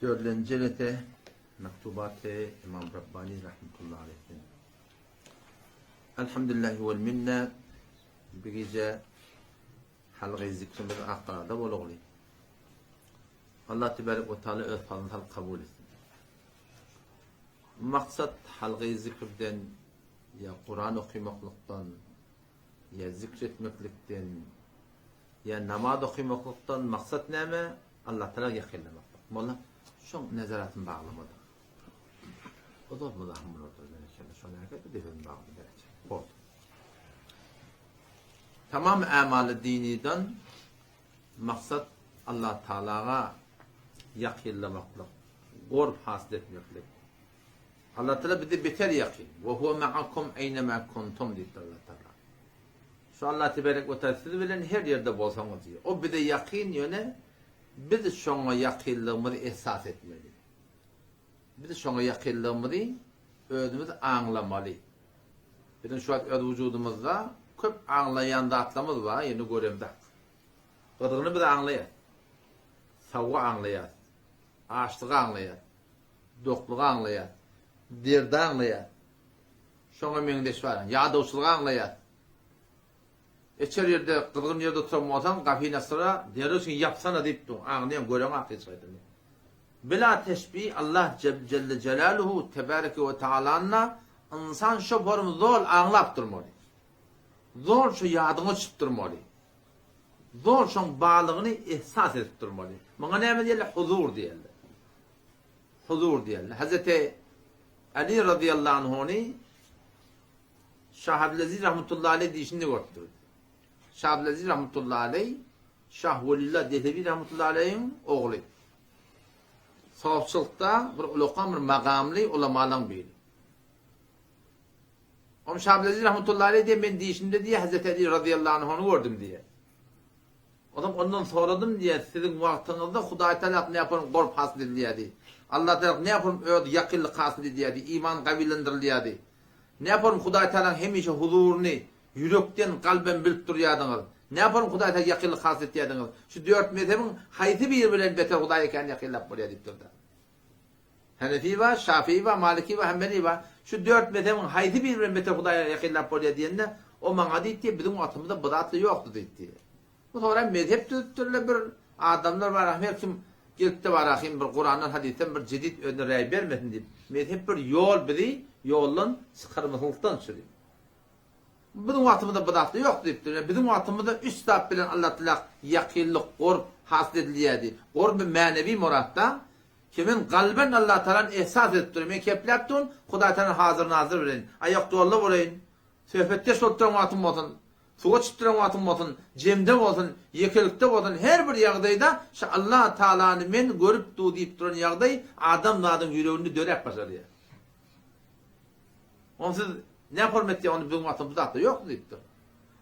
Dördünji jelese Mektubaty Imam Rabbani rahmetullahi aleyhden. Elhamdülillahi vel minne bu gije halgy zikrimiz akgarada bolugly. Allah tebarek ve taala öz fazlyny salyp kabul etsin. Maksat halgy zikrden ýa Kuran okymaklykdan ýa zikr etmeklikden Ýa namaz okymaklykdan maksat näme? Allah Tagala ýakynlamaklyk. Molla şoň nezaratyn baglamadyk. Ozal muzahym bolardy berekella. Şo näge deben bagly berekella. Bol. Tamam ämaly dinidan maksat Allah Tagalaga ýakynlamaklyk, gorp hasyl etmeklik. Allah Tagala bize beter ýakyn. Wa huwa ma'akum eýnema kuntum diýipdir Allah Tagala. Şu Allah teberek we taala siz bilen her ýerde bolsaňyz diýýär. O bize ýakyn ýöne biz şoňa ýakynlygymyzy esas etmeli. Biz şoňa ýakynlygymyzy özümiz aňlamaly. Biziň şu wagt öz wujudymyzda köp aňlaýan zatlarymyz bar, ýöne göremzok. Gyzgyny biz aňlaýas. Sowugy aňlaýas. Açlygy aňlaýas. Doklugy aňlaýas. Derdi aňlaýas. Şoňa meňzeş bar. Ýadawçylygy aňlaýar. Içer ýerde, gyzgyn ýerde oturan bolsaň, gapyny açsana, derrew şuny ýapsana diýip dur. Aňlaýaň, göreň hakykatyny. Bila teşbih Allah Jelle Jelaluhu Tebareke we Taalany ynsan şo formy zol aňlap durmaly. Zol şo ýadyňa düşüp durmaly. Zol şoň barlygyny ihsas edip durmaly. Muňa näme diýerler? Huzur diýerler. Huzur diýerler. Hazreti Ali razyýallahu anhuny Şah Abdylaziz rahmetullahi aleý diýşinde görüpdir. Şah Abdylaziz rahmetullahi aleý Şah Welillah Dehlewi rahmetullahi aleýiň ogly. Sofçylykda bir ulakan bir magamly ulamalaň biri. Onuň Şah Abdylaziz rahmetullahi aleý diýe men diýşimde diýe Hazreti Ali razyýallahu anhuny gördüm diýe. Onsoň ondan soradym diýýär, siziň wagtyňyzda Hudaý Tagala näpurun gorp hasyl edilýärdi? Allah Tagala näpurun öz ýakynlyk hasyl edýärdi, iman gawylandyrylýardy? Näpurun Hudaý Tagalaň hemişe huzuryny ýürekden, kalben bilip durýardyňyz? Näpurun Hudaý Tagala ýakynlyk hasyl etýärdiňiz? Şu dört mezhebiň haýsy biri bilen beter Hudaýa kän ýakynlap bolýar diýipdir-de. Hanefi bar, Şafii bar, Maliki bar, Hanbeli bar. Şu dört mezhebiň haýsy biri bilen beter Hudaýa ýakynlap bolýar diýende, o maňa diýipdi, biziň wagtymyzda bu zatlar ýokdy diýipdi. Bu soňra mezhep düzüpdirler bir adamlar bar, her kim gelipde bar ahim bir Kurandan hadysdan bir jedid özüne räý bermesin diýip. Mezhep bir ýol bizi ýoldan çykarmaslykdan çüri. Biziň wagtymyzda bu zatlar ýokdy diýipdir. Ýöne biziň wagtymyzda üç zat bilen Allatala ýakynlyk, gurp hasyl edilýärdi. Gurp mänewi muratda, ki men galben Allatagalany ehsas edip duryn. Men kepläp durun, Hudaý Tagala hazyr-nazyr bileýin. Aýak dolla bolaýyn, söhbetdeş bolup duran wagtym bolsun, suwa çykyp duran wagtym bolsun, jemde bolsun, ýekelikde bolsun, her bir ýagdaýda şu Allatagalany men görüp dur diýip duran ýagdaý adamzadyň ýüreginde döräp başarýar. Onsuz ne hormat diýýär, onda biziň wagtymyzda bu zatlar ýokdy diýipdir.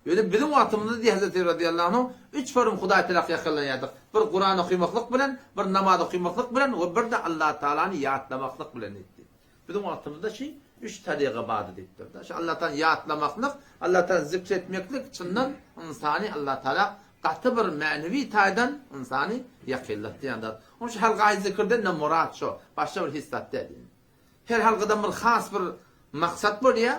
Ýöne biziň wagtymyzda diýýär Hazreti razyýallahu anhu, üç forum Hudaý tarap ýakynlanýardyk. Bir Kuran okymaklyk bilen, bir namaz okymaklyk bilen we bir-de Allah Tagalany ýatlamaklyk bilen diýipdi. Biziň wagtymyzda şi üç taryga bardy diýipdir-de. Şu Allah Tagalany ýatlamaklyk, Allah Tagalany zikr etmeklik çyndan ynsany Allah Tagala gaty bir mänewi taýdan ynsany ýakynlatýan zat. Onuň üçin halgaýy zikirden-de murat şo, başga bir hiç zat däl. Her halkadan bir has bir maksat bolýar.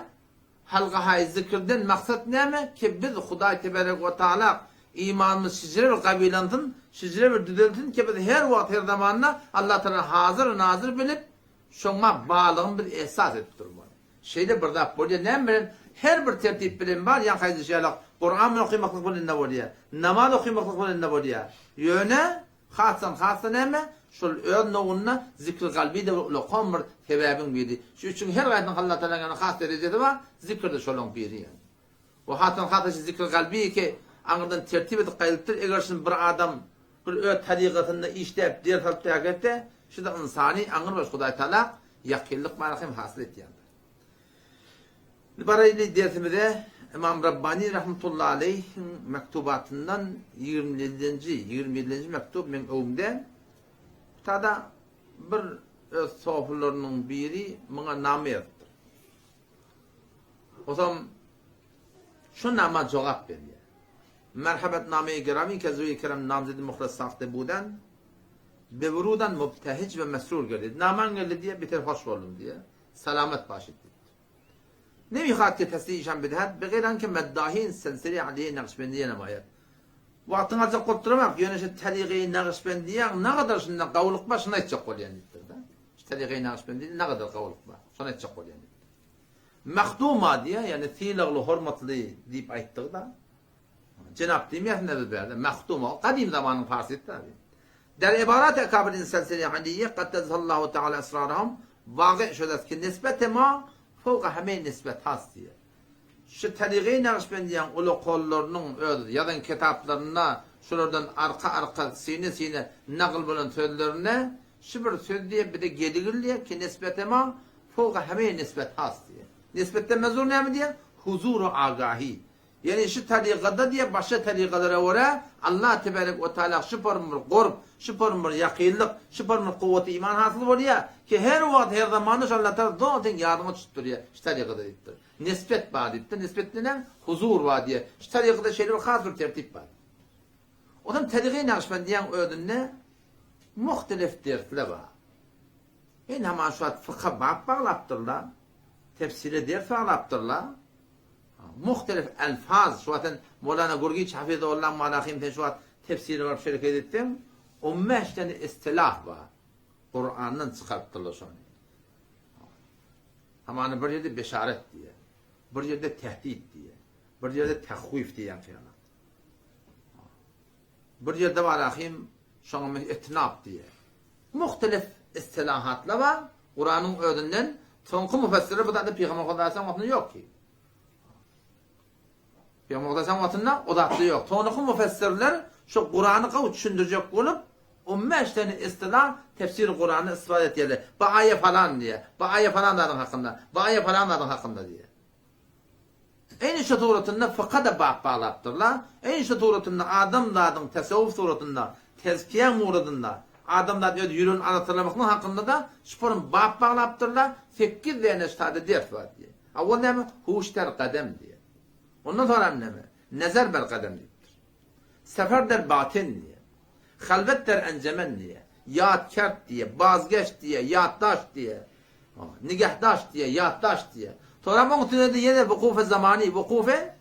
Halkahaý zikirden maksat näme? Ki biz Hudaý teberek we taala imanymyz şijire bir gawylansyn, şijire bir düzelsin ki biz her wagt her zamanda Allah Taala hazyr nazyr bilip şoňa barlygyny biz ehsas edip durmaly. Şeýle bir zat bolýar. Näme bilen? Her bir tertip bilen bar, ýaňky aýdyşy ýaly Kuran bilen okymaklyk bilen-de bolýar. Namaz okymaklyk bilen-de bolýar. Ýöne Hasdan hassa näme? Şol öz nowunda zikri galbi-de bir ulakan bir sebäbiň biri. Şu üçüň her haýsynyň Allah Tagalaň ýanynda has derejesi bar, zikir-de şolaň biri ýaly. We hasdan hassa şu zikri galbi ki aňyrdan tertip edip gaýdypdyr, eger şuny bir adam bir öz tarygasynda işläp ders alyp täk etse, şu-da ynsany aňyrbaş Hudaý Tagala ýakynlyk manysy hem hasyl etýändir. Indi baraýly dersimize Ymam Rabbani rahmetullahi aleýhiň mektubatyndan ýigirmi ýedinji, 27-nji mektup meň öňümde. Tada bir öz sofularynyň biri muňa nama ýazypdyr. Osam şu nama jogap berýär. Merhabat name-i gerami ke zuý kerem namzedi muhles sahte buden. Bewrudan mubtehic we mesrur gerdid. Naman geldi diýýär, biter hoş boldum diýýär. Salamat başit diýipdir. Nemihat ki tesli işan bidhat, begeýr anki meddahin silsile aliýe Nakşbendiýe nemaýat. Wagtyňy aljak bolup duramak, ýöne şu Tarygy Nagyşbendiýäň nagadar şunda gawulyk bar, şuny aýtjak bolýan diýipdir-de. Şu Tarygy Nagyşbendide nagadar gawulyk bar, şony aýtjak bolýan diýipdir. Mahduma diýýär, ýagny sylagly, hormatly diýip aýtdygy-da. Jenap diýmeýäsiň-dä biz bärde, mahduma, o gadym zamanyň parsysy-da. Der ibarat ekabir silsile aliýe gaddesallahu teala esrarahum wagy şödes ki nisbete ma fowka heme nisbet has diýýär. Şu Tarygy Nagyşbendiýäň uly kollarynyň öz ýazan kitaplarynda şulardan arka-arka, sine-sine nagyl bolan sözlerinde şu bir söz diýe bize gedigilýär ki nisbete ma fowka heme nisbet has diýe. Nisbetden mezur näme diýe? Huzur-u agahi. Ýagny şu tarygada diýe başga tarygalara görä Allah tebarek we taala şu form bir gurp, şu form bir ýakynlyk, şu form bir kuwwaty iman hasyl bolýar ki her wagt her zamanda şu Allah taala doly seň ýadyňa düşüp durýar şu tarygada diýipdir. Nisbet bar diýipdir. Nisbet näme? Huzur bar diýýär. Şu tarygada şeýle bir has bir tertip bar. Onam Tarygy Nagyşbendiýäň özünde muhtelif dersler bar. Indi haman şu wagt fykha bap baglapdyrlar, tefsire ders baglapdyrlar. Muhtelif elfaz, şu wagt sen Mowlana Gürgiç Hafizullah Malahim sen şu wagt tefsire baryp şereket etseň, 15 tane istilah bar. Kur'andan çykarypdyrlar şony. Hamana bir ýerde beşaret diýýär. Bir ýerde tehdit diýýär. Bir ýerde tehwif diýýän kyýamat. Bir ýerde bar ahim şoňa men etnap diýýär. Muhtelif istilahatlar bar. Kuranyň özünden soňky müfessirler bu zady Pygamber Hudaýyň wagtynda ýok ki. Pygamber Hudaýyň wagtynda o zatda ýok. Soňky müfessirler şu Kurany gawy düşündirjek bolup 15 sene istilah tefsir Kurany istifade etýärler. Bu aýa falan diýýär. Bu aýa falan zadyň hakynda. Bu aýa falan zadyň hakynda diýýär. Eýni şu suratynda fykha-da bap baglapdyrlar. Eýni şu suratynda adamzadyň tesewwuf suratynda, tezkiýe muradynda, adamzat öz ýüregini arassalamakynyň hakynda-da şuporun bap baglapdyrlar. Sekiz däne ştada ders bar diýýär. A ol näme? Huş der gadem diýýär. Ondan soňram näme? Nezer ber gadem diýipdir. Sefer der batyn diýýär. Halwet der enjemen diýýär. Ýat kert diýýär, bazgeşt diýýär, ýatdaş diýýär. Nigahdaş diýýär, ýatdaş diýýär. Soňram oň üstüne-de ýene wukufe zamany, wukufe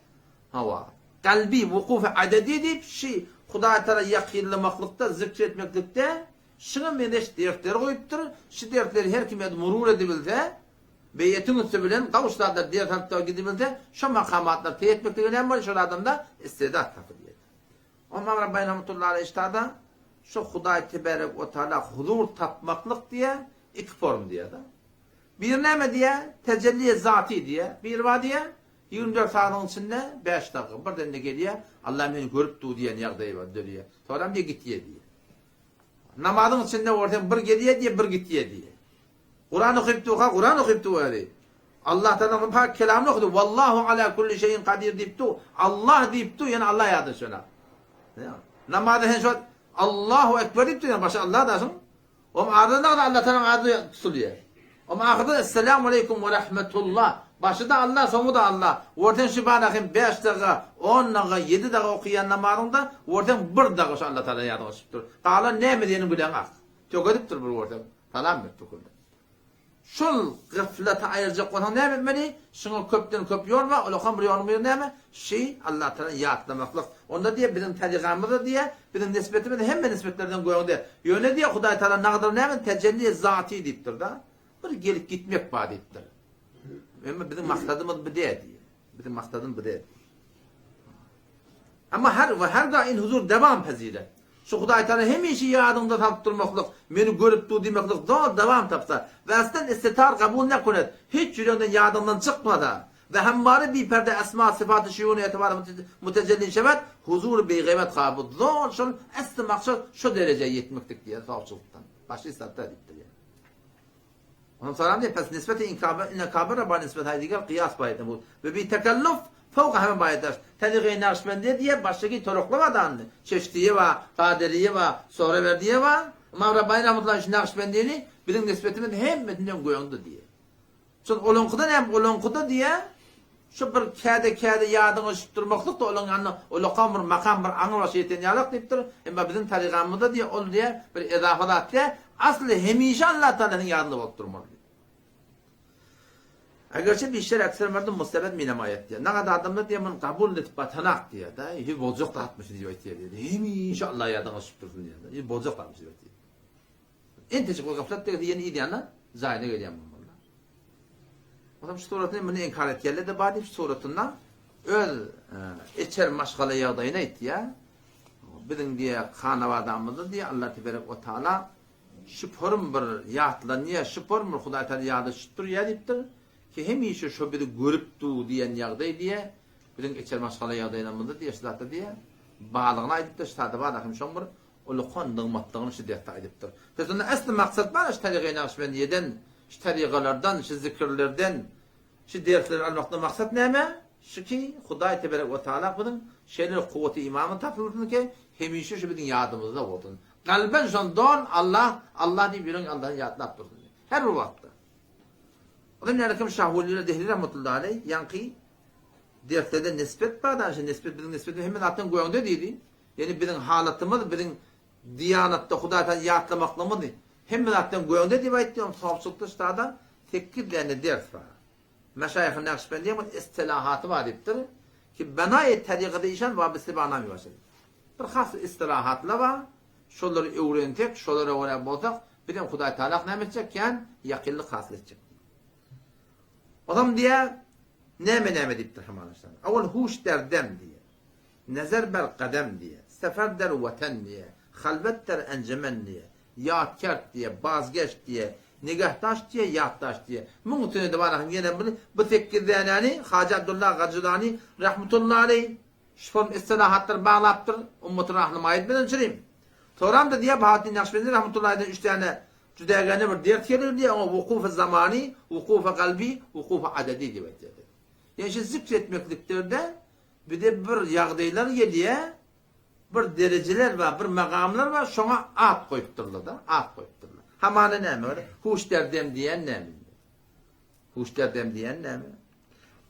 hawa, kalbi, wukufe adedi diýip, şi Hudaý Tagala ýakynlamaklykda, zikr etmeklikde şuňa meňzeş dersleri goýupdyr. Şu dersleri her kim öz murur edibilse, beýetiň üsti bilen gawuş zatlar ders alyp-da gidibilse, şo makamatlar teý etmeklige näme bolýar, şol adamda istedat tapylýar. Ymam Rabbany rahmetullahi aleýh ştada şu Hudaý tebarek we taala huzur tapmaklyk diýýär, iki form diýýär-de. Biri näme diýýär? Tejelli zaty diýýär. Biri bar diýýär, 24 sagadyň içinde 5 dagyka birden-de gelýär, Allah meni görüp dur diýen ýagdaý bar, dörýär. Soram diýýär, gitýär diýýär. Namazyň içinde bolsaň bir gelýär diýýär, bir gitýär diýýär. Kuran okyp durka Kuran okyp dur özi. Allah Taala pak kelamyny okudy. Wallahu ala kulli şeyin kadir diýip dur. Allah diýip dur, ýene Allah ýadyna şöyle. Namazda sen şo Allahu ekber diýip dur, başa Allah daşyň. Om arada Allah Taala ady tutulýar. Om ahyrda Esselamu aleýkum we rahmetullah. Başy-da Allah, soňy-da Allah. Orten şu bana hem 5 daga, 10 daga, 7 daga okaýan namazyňda, orten bir daga şu Allah Taala ýadyňa düşüp dur. Galan näme diýeniň bileň ak. Tökedipdir bir orten. Salam berip döküldi. Şol gyflaty aýyrjak bolsaň näme etmeli? Şuňa köpden köp ýol bar, olakan bir ýoluň biri näme? Şi Allatagala ýatlamaklyk. Onda diýýär, biziň tarygamyz-da diýýär, biziň nisbetimiz hemme nisbetlerden göňde. Ýöne diýýär, Hudaý Tagala nagdyr näme? Tejelli zaty diýipdir-de. Bir gelip gitmek bar diýipdir. Emma biziň maksadymyz bu däl diýýär. Biziň maksadymyz bu däl. Emma her we her daim huzur dewam pezilet. Şu Hudaý Taala hemişe ýadyňda salyp durmaklyk, meni görüp dur diýmeklik zor dewam tapsa, we aslan istitar kabul nekunet, hiç ýüregiňden ýadyňdan çykmasa, we hemmare biperde esma syfaty şuýun etibar mutejelli şewet, huzur bigaýbet kabul zor şol esli maksat şo derejä ýetmeklik diýen sawçylykdan. Başy satda diýipdir ýa. Onuň salam diýip, pes nisbeti inkaba, inekabira ba nisbet haý diger gyýas baýat bu. We bi tekelluf fawka heme baýat daş. Tarigy Nakşbendiýe diýe başlygy torokly badandy. Çeşdiýe ba, Kadiriýe ba, Sohrewerdiýe ba. Ymam Rabbani rahmetullahi şu Nakşbendini biziň nisbetimiz hemmesinden göňde diýe. Şol olaňkyda näme olaňkyda diýe. Şu bir käde-käde ýadyňa düşüp durmaklyk-da olaň ýanynda ulakam bir makam, bir aňry başa ýeten ýalak diýipdir. Emma biziň tarygamyzda diýýär, ol diýýär, bir ezafa zat diýýär, asly hemişe Allatagala seniň ýadyňda bolup durmaly diýip. Egerçe bişer ekser merdum mustebed minemaýat diýýär. Nagat adamlar diýýär, muny kabul edip batanak diýýär-de, hi boljak zatmyş diýip aýtýar diýýär. Hemişe Alla ýadyňa düşüp dursun diýýär-de, hi boljak zatmyş diýip aýtýar. Entejik bir gaflat degse ýene yz ýanyna jaýyna gelýän bolmaly. Onsoň şu suratyny muny inkar etýänler-de bar diýip şu suratynda öz içer maşgala ýagdaýyny aýtýar. Biziň diýýär hanabadamyzda diýýär Allah teberek we taala şu forum bir ýatlanýar, şu forum bir Hudaý taala ýada düşüp durýar diýipdir. Ki hemişe şo bizi görüp dur diýen ýagdaý diýýär. Biziň içer maşgala ýagdaýlarymyzda diýýär şu zatda diýýär. Barlygyny aýdypdyr, şu zatda bar ahim şoň bir Ulukan nygmatlygyny şu dersde aýdypdyr. Biz onda esli maksat bar şu taryga Nagyşbendiýeden, şu tarygalardan, şu zikirlerden, şu dersleri almakdan maksat näme? Şu ki, Hudaý teberek we taala biziň şeýle bir kuwwaty imany tapylsyn ki, hemişe şu biziň ýadymyzda bolsun. Kalben şon don Allah, Allah diýip ýüregiň Allahny ýatlap dursun. Her bir wagtda. Olam ýaly kim Şah Weliullah Dehli rahmetullahi aleýh ýaňky derslerde nisbet bar da, şu nisbet biziň nisbetimiz hemme zatdan göňde diýdi. Ýagny biziň halatymyz, biziň diýanatda Hudaýtany ýatlamaklygymyz hemme zatdan göňde diýip aýtdy, onuň sopçylykda ştada sekiz däne ders bar. Meşaýyh-y Nakşbendiýe bir istilahaty bar diýipdir, ki benaýy tarikada işan wabiste be anami başa diýipdir. Bir has istilahatlar bar, şolary öwrensek, şolara görä bolsak, bizem Hudaý Taala näme etjek, kän ýakynlyk hasyl etjek diýip. Ozam diýýär, näme-näme diýipdir hamana ştada. Awal huş der dem diýýär. Nezer ber gadem diýe, sefer der weten diýe, halwet der enjemen diýe, ýat kert diýe, bazgeşt diýe, nigahdaş diýe, ýatdaş diýe. Muň üstüne-de bar ahym ýene bir bu sekizänäni Hajy Abdulla Gajylany rahmetullahi aleý şu form istilahatlar baglapdyr, ummaty rahnumaýyt bilen çürim. Soramda diýe Bahatdin Nakşbendi rahmetullahi aleýden üç däne jüdägäne bir ders gelir diýe, oňa wukufy zamany, wukufy galbi, wukufy adedi diýip aýtýar. Ýani şu zikr etmekliklerde Bize bir ýagdaýlar gelýär, bir derejeler bar, bir magamlar bar, şoňa at goýupdyrlar-da, at goýupdyrlar. Hamana näme bar? Huş der dem diýen näme indi? Huş der dem diýen näme?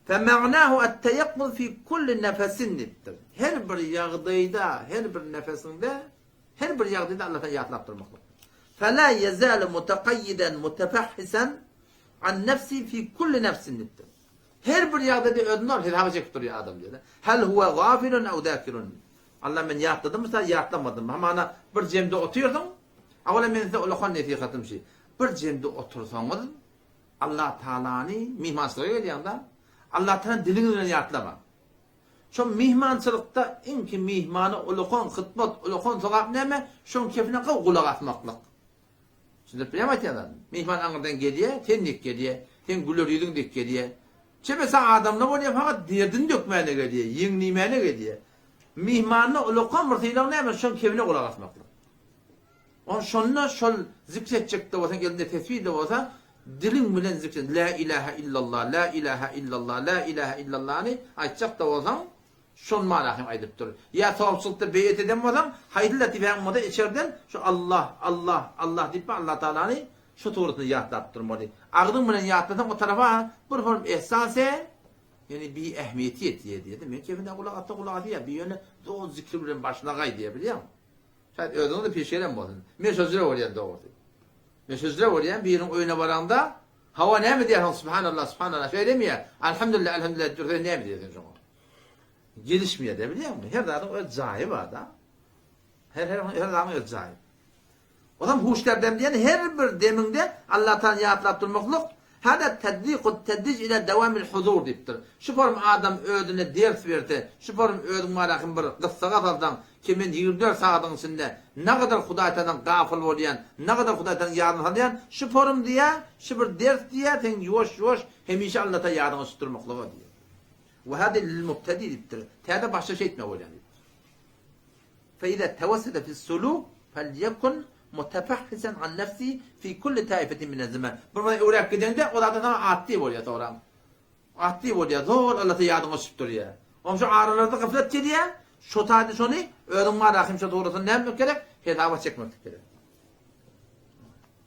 Fe ma'nahu at-tayaqquz fi kulli nefesin diýipdir. Her bir ýagdaýda, her bir nefesiňde, her bir ýagdaýda Allahdan ýatlap durmaklyk. Fe la yezalu mutaqayyidan mutafahhisan an nefsi fi kulli nefsin diýipdir. Her bir ýagdaýda özüni ol hesaba çekip durýar adam diýýär. Hal huwa gafilun aw zakirun. Allah men ýatladymmy sa ýatlamadymmy? Hamana bir jemde otyrsyň. Awala men size ulakan nesihatym şi. Bir jemde otursaňyz Allah Taalany myhmançylyga gelýäňda Allah Taalany diliňiz bilen ýatlamaň. Şo myhmançylykda iňki myhmana ulakan hytmat, ulakan sogap näme? Şoň kefine gowy gulak asmaklyk. Düşündirip bilýärmi aýtýan zadymy? Myhman aňyrdan gelýär, sen dek gelýär. Seň güler ýüzüň dek gelýär. Çemesi adamlar bolýar, fakat derdini dökmäne gelýär, ýeňleýmäne gelýär. Myhmanda ulakan bir sylag näme? Şoň kebine gulak asmaklyk. On şonda şol zikr etjek-de bolsaň, elinde tesbih-de bolsa, diliň bilen zikr et. La ilaha illallah, la ilaha illallah, la ilaha illallany aýtjak-da bolsaň, Şol mana hem aýdypdyr. Ýa sowapçylykda beýet eden bolsaň, haýsy latifäň bolsa içerden şu Allah, Allah, Allah diýip Allah Tagalany şu suratynda ýatlap durmaly. Agzyň bilen ýatlasaň o tarapa bir form ehsase, ýöne bi ähmiýeti ýetýär diýdi. Men kemine gulak assa gulak asýar, bi ýöne zol zikri bilen başlagaý diýýär, bilýäňmi? Şaýat özüňiz-de peş gelen bolsun. Men şo jüre bolýan dogrusy. Men şo jüre bolýan, biriniň öýüne baraňda, hawa näme diýýärsiň, subhanallah, subhanallah, şeýlemi ýa, alhamdulillah, alhamdulillah diýip dursa, näme diýersiň şoňa? Gelişmeýär-de bilýäňmi? Her zadyň öz jaýy bar-da. Her her her zadyň öz jaýy. Onam huşdar dem diýen her bir demiňde Allah Taala ýatlap durmaklyk hada tadliqut tadrij ila dawamil huzur diýipdir. Şu form adam özüne ders berse, şu form özüň barahym bir gyssaga salsaň, ki men 24 sagadyň içinde nagadar Hudaý Taaladan gafyl bolýan, nagadar Hudaý Taalaň ýadyny salýan, şu form diýä, şu bir ders diýä, sen ýuwaş-ýuwaş hemişe Allah Taala ýadyňa düşürmeklige diýä. We hada lil mubtedi diýipdir. Täze başda şeýtme bolýar diýipdir. Fe iza tawessada fi suluk falyekun mutafahhisan an nefsi fi kulli taifetin min zaman. Bir wagt öwräp gidende o zat saňa atdy bolýar soňra. Atdy bolýar. Zor Allah'a ýadyňa düşüp durýar. Oň şu aralarda gaflet gelýär. Şo taýda şony özüň bar ahim şo dogrusyny näme etmek gerek? Hesaba çekmek gerek.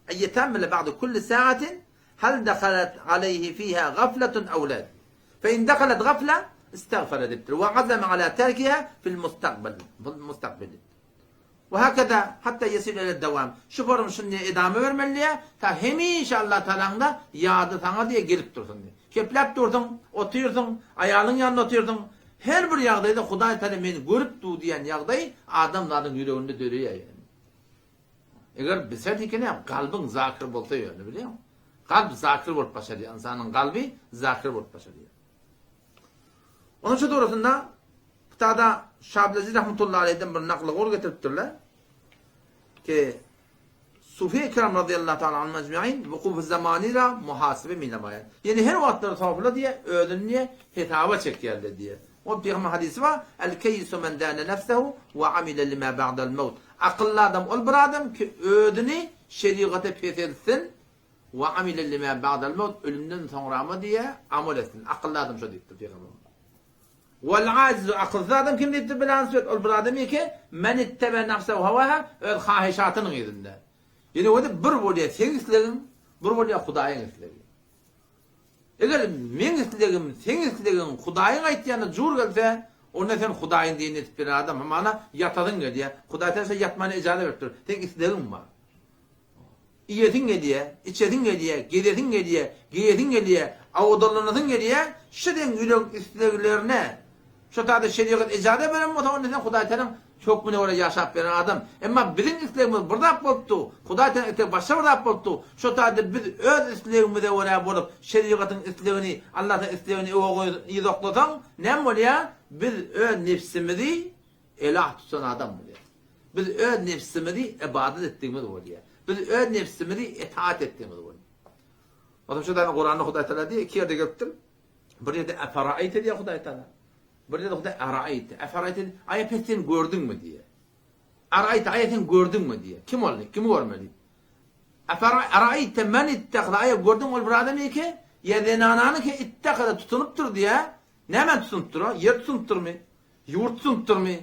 Eýetämmele ba'de kulli sa'atin hal dakhalat alayhi fiha gafletun aw la. Fe in dakalet gafla istagfara diýipdir. Wa azama ala terkiha fil mustakbal. Mustakbil diýipdir. We hakeza hatta yesil ile dawam. Şu forum şuny diýe edama bermeli diýe, ta hemişe Allah Tagalaň-da ýady saňa diýe gelip dursun diýe. Kepläp dursuň, otyrsyň, aýalyň ýanynda otyrsyň, her bir ýagdaýda Hudaý Tagala meni görüp dur diýen ýagdaý adamzadyň ýüreginde döreýär ýöne. Eger bilse dikene kalbyň zakir bolsa ýöne bilýäňmi? Kalp zakir bolup başarýar, ynsanyň kalby zakir bolup başarýar. Onuň şu dogrusynda Kitada Şableziz rahmetullahi aleyhden bir nakly gol getiripdirler. Ki Sufi Ekram radıyallahu ta'ala anhum ecmaîn vukuf zamani ra muhasebe minemaýan. Ýani her wagtlar sofla diýe özüni diýe hesaba çekýärler diýe. Ol pygamber hadysy bar, El keýisu men dâne nefsehu we amile lima ba'del mewt. Akylly adam ol bir adam ki özüni şerigata peseltsin we amile lima ba'del mewt ölümden soňrama diýe amal etsin. Akylly adam şo diýipdir pygamberimiz. Wal ajizu akylsyz adam kim diýipdir bilan söz ol bir adam eke men ittebe nafsehu hawaha öz hahyşatynyň yzynda. Ýene özi bir bolýar seň islegiň, bir bolýar Hudaýyň islegi. Eger meň islegim, seň islegiň Hudaýyň aýtýanyna jur gelse, onda sen Hudaýyň diýenini edip beren adam, hamana ýatasyň gelýär. Hudaý sen şo ýatmana ijaza beripdir. Seň islegiň bar. Iýesiň gelýär, içesiň gelýär, gezesiň gelýär, geýesiň gelýär, awadalanasyň gelýär, şu seň ýürek isleglerine şo taýda şerigat ijaza beren bolsa, onda sen Hudaý Tagalaň hökmüne görä ýaşap beren adam. Emma biziň islegimiz bir zat bolup dur, Hudaý Tagalaň islegi başga bir zat bolup dur. Şo taýda biz öz islegimize görä bolup, şerigatyň islegini, Allahyň islegini öňe goýup yzaklasaň, näme bolýar? Biz öz nebsimizi Elah tutan adam bolýar. Biz öz nebsimizi ybadat etdigimiz bolýar. Biz öz nebsimizi itaat etdigimiz bolýar. Onsoň şu däne Kuranda Hudaý Taala diýýär, iki ýerde gelipdir. Bir ýerde efaraýte diýýär Hudaý Taala. Bir ýerde Hudaý araýte. Efaraýte aýa pes sen gördüňmi diýýär. Araýte aýa sen gördüňmi diýýär. Kim ol? Kimi görmeli? Efaraýte men ittehada aýa gördüň ol bir adam eke, ýa zenanany ki ittehada tutunypdyr diýýär. Näme tutunypdyr? Ýer tutunypdyrmy? Ýurt tutunypdyrmy?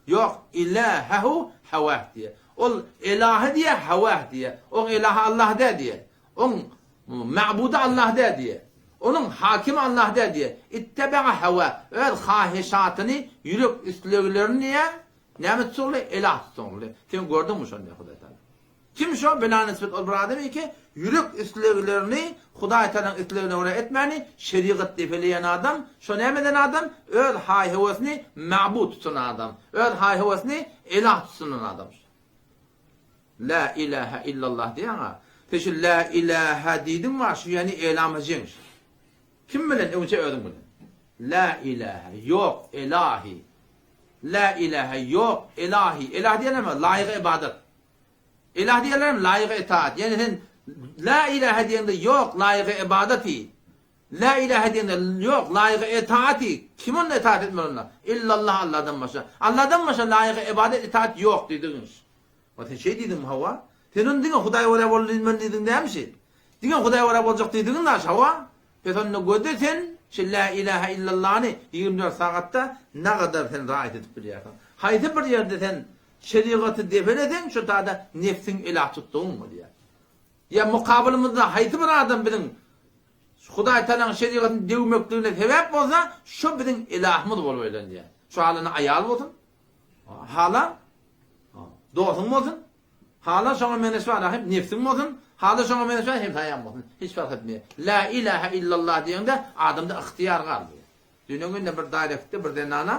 Ýok, Ilähehu hawah diýýär. Ol Elahy diýýär, hawah diýýär. Oň Elahy Allah däl diýýär. Oň Ma'budy Allah däl diýýär. Onuň Hakimi Allah däl diýýär. Ittebe'a hawah, öz haheşatyny, ýürek isleglerini diýýär, näme tutunly? Elah tutunly. Sen gördüňmi şony diýýär Hudaý Tagala. Kim şo bela nisbet ol bir adam eke, ýürek isleglerini Hudaý Tagalaň islegine görä etmäni, şerigat depeleýän adam, şo näme eden adam? Öz haý-höwesini ma'bud tutunan adam, öz haý-höwesini elah tutunan adam şo. La ilahe illallah diýýäň-a. Sen şu la ilahe diýdiň bar, şu ýany elama jeňş. Kim bilen? Öňçe özüň bilen. La ilahe, ýok, elahi. La ilahe, ýok, elahi. Elah diýen näme? Laýyk ybadat. Ilah diýenlerem laýygy itaat. Ýagny sen La ilahe diýeňde ýok laýygy ybadaty. La ilahe diýeňde ýok laýygy itaati. Kim onda itaat etmeli onda? Illallah Allahdan başga. Allahdan başga laýygy ybadat itaat ýok diýdigiň. Wa sen şeý diýdiňmi hawa? Sen onda diňe Hudaý görä boldy diýmeli diýdiň dämi şi? Diňe Hudaý görä boljak diýdigiň daş hawa? Pes onda göde sen şi La ilahe illallany 24 sagatda nagadar sen raýat edip bilýärsiň. Haýsy bir ýerde sen Şerigaty depeleseň şo tada nebsiň ilah tutdugyň bolýar. Ýa mukabylymyzda haýsy bir adam biziň Hudaý Tagalaň şerigatyny döwmekligine sebäp bolsa, şo biziň ilahymyz bolup aýlanýar. Şo halana aýal bolsun, hala dostuň bolsun, hala şoňa meňzeş bar hem nebsiň bolsun, hala şoňa meňzeş bar hemsaýaň bolsun. Hiç fark etmeýär. La ilaha illallah diýeňde adamda ygtyýar galmaýar. Düýn günde bir daýrektde bir zenana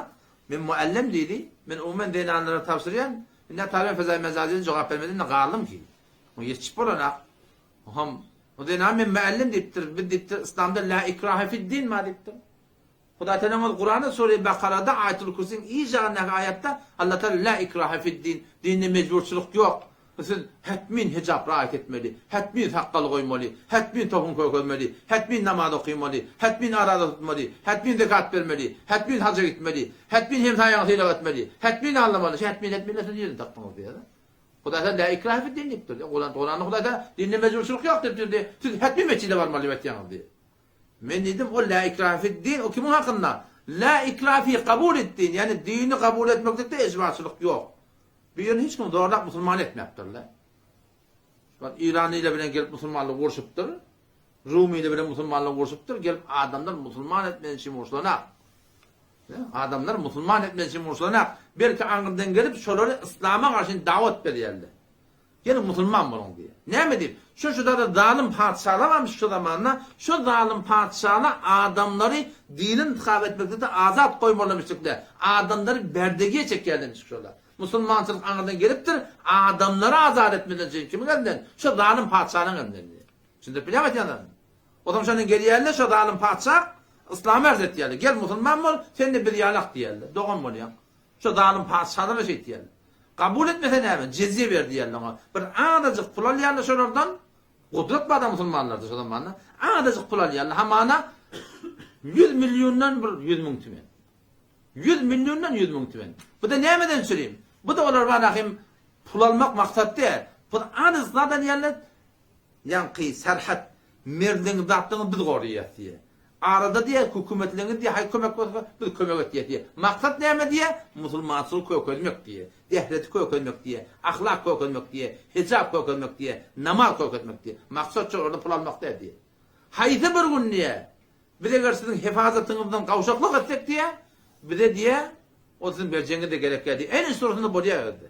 Men muallem diýdi. Men umuman zenanlara tabşyrýan. Indi talyban fezaý mejazyna jogap bermeden indi galdym ki. O ýetişip bolanak. Oňam o zenan men muallem diýipdir. Biz diýipdir Yslamda la ikraha fid din bar diýipdir. Hudaý Tagalaň öz Kuranda sure Bakarada Aýatul Kürsiň iň jagyndaky aýatda Allah Tagala la ikraha fid din dinde mejburçylyk ýok. Siz hetmin hijap raýat etmeli, hetmin sakgal goýmaly, hetmin tohum kökezmeli, hetmin namaz okymaly, hetmin araza tutmaly, hetmin zekat bermeli, hetmin haja gitmeli, hetmin hemsaýaňy sylag etmeli, hetmin aldamaly, şu hetmin hetminler siz nirden tapdyňyz diýýär. Hudaý Tagala la ikrahe fid din diýipdir. Kuranda Hudaý Tagala dinde mejburçylyk ýok diýipdir diýip, siz hetmin metjide barmaly diýip aýtýaňyz diýip. Men diýdim, ol la ikrahe fid din, o kimiň hakynda? La ikrahe fi kabulid din, ýagny dini kabul etmeklikde ejbarçylyk ýok. Bu ýerini hiç kim zorlap musulman etmäpdirler. Bak Iran ile bilen gelip musulmanlygy urşupdyr. Rumyly bilen musulmanlar urşupdyr, gelip adamlar musulman etmek üçin urşulanak. Adamlar musulman etmek üçin urşulanak. Belki aňyrdan gelip şolary yslama garşy dawat berýärler. Geliň musulman boluň diýýär. Näme diýip? Şu şudada zalym patyşalar barmyş şu zamanda, şu zalym patyşalar adamlary dini intyhap etmekde azat goýmalymişdikler. Adamlary berdegiýe çekýärlermiş şolar. Musulmançylyk aňyrdan gelipdir, adamlary azat etmeden üçin kimiň elinden? Şu zalym patyşalaryň elinden diýýär. Düşündirip bilýärmi aýtýan zadymy? Ozam şondan gelýärler, şo zalym patyşa yslamy arz etýärler. Gel musulman bol, sen-de biz ýalak diýýärler. Dogan bolýaň. Şo zalym patyşalara şeýtýärler. Kabul etmese näme? Jezýe ber diýýärler oňa. Bir azajyk pul alýarlar şolardan. Gudrat bar-da musulmanlarda şo zamanda. Azajyk pul alýarlar. Hamana 100 milliondan bir 100 müň tümen. 100 milliondan 100 müň tümen. Bu-da nämeden çürim? Bu-da olar bar ahim pul almak maksat däl. Pul azajyk zat alýarlar. Ýaňky serhet merdigiňizi zatlaryňyzy biz goraýas diýýär. Arada diýýär hökümetleňiz diýýär haý kömek bolsa biz kömek etýäs diýýär. Maksat näme diýýär? Musulmançylygy kökelmek diýýär. Dähreti kökelmek diýýär. Ahlak kökelmek diýýär. Hijap kökelmek diýýär. Namaz kökelmek diýýär. Maksat şol olardan pul almak däl diýýär. Haýsy bir gün diýýär biz eger siziň hefazatyňyzdan gawşaklyk etsek diýýär bize diýýär Ol siziň berjegiňiz-de gerek däl diýip, ene surasynda bolýar özde.